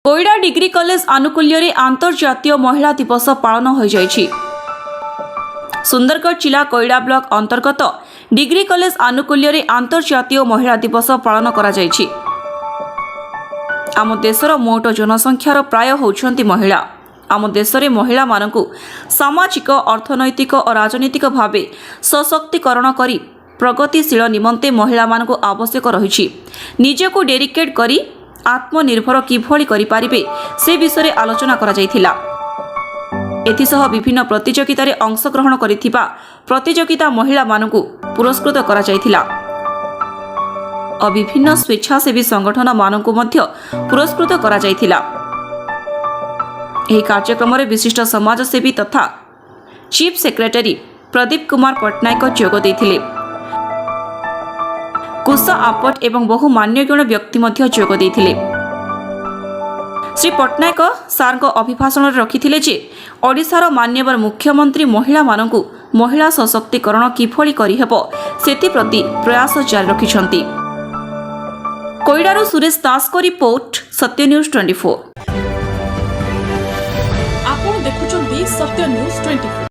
Koida degree college ଆନୁକୂଲ୍ୟରେ ଆନ୍ତର୍ଜାତୀୟ ମହିଳା ଦିବସ ପାଳନ ହୋଇଯାଇଛି। ସୁନ୍ଦରଗଡ଼ ଜିଲ୍ଲା କୋଇଡ଼ା ବ୍ଲକ ଅନ୍ତର୍ଗତ ଡିଗ୍ରୀ କଲେଜ ଆନୁକୂଲ୍ୟରେ ଆନ୍ତର୍ଜାତୀୟ ମହିଳା ଦିବସ ପାଳନ କରାଯାଇଛି। ଆମ ଦେଶର ମୋଟ ଜନସଂଖ୍ୟାର ପ୍ରାୟ ହେଉଛନ୍ତି ମହିଳା। ଆମ ଦେଶରେ ମହିଳାମାନଙ୍କୁ ସାମାଜିକ, ଅର୍ଥନୈତିକ ଓ ରାଜନୈତିକ ଭାବେ ସଶକ୍ତିକରଣ କରି ପ୍ରଗତିଶୀଳ ନିମନ୍ତେ ମହିଳାମାନଙ୍କୁ ଆବଶ୍ୟକ ରହିଛି। ନିଜକୁ ଡେଡିକେଟ୍ କରି ଆତ୍ମନିର୍ଭର କିଭଳି କରିପାରିବେ, ସେ ବିଷୟରେ ଆଲୋଚନା କରାଯାଇଥିଲା। ଏଥିସହ ବିଭିନ୍ନ ପ୍ରତିଯୋଗିତାରେ ଅଂଶଗ୍ରହଣ କରିଥିବା ପ୍ରତିଯୋଗିତା ମହିଳାମାନଙ୍କୁ ପୁରସ୍କୃତ କରାଯାଇଥିଲା ଓ ବିଭିନ୍ନ ସ୍ୱେଚ୍ଛାସେବୀ ସଂଗଠନମାନଙ୍କୁ ମଧ୍ୟ ପୁରସ୍କୃତ କରାଯାଇଥିଲା। ଏହି କାର୍ଯ୍ୟକ୍ରମରେ ବିଶିଷ୍ଟ ସମାଜସେବୀ ତଥା ଚିଫ୍ ସେକ୍ରେଟାରୀ ପ୍ରଦୀପ କୁମାର ପଟ୍ଟନାୟକ ଯୋଗ ଦେଇଥିଲେ। କୁଶ ଆପଟ ଏବଂ ବହୁ ମାନ୍ୟଗଣ୍ୟ ବ୍ୟକ୍ତି ମଧ୍ୟ ଯୋଗ ଦେଇଥିଲେ। ଶ୍ରୀ ପଟ୍ଟନାୟକ ସାର୍ଙ୍କ ଅଭିଭାଷଣରେ ରଖିଥିଲେ ଯେ ଓଡ଼ିଶାର ମାନ୍ୟବର ମୁଖ୍ୟମନ୍ତ୍ରୀ ମହିଳାମାନଙ୍କୁ ମହିଳା ସଶକ୍ତିକରଣ କିଭଳି କରିହେବ, ସେଥିପ୍ରତି ପ୍ରୟାସ ଜାରି ରଖିଛନ୍ତି। କୋଇଡ଼ାରୁ ସୁରେଶ ଦାସଙ୍କ ରିପୋର୍ଟ, ସତ୍ୟ ନ୍ୟୁଜ୍ 24। ଆପଣ ଦେଖୁଛନ୍ତି ସତ୍ୟ ନ୍ୟୁଜ୍ 24।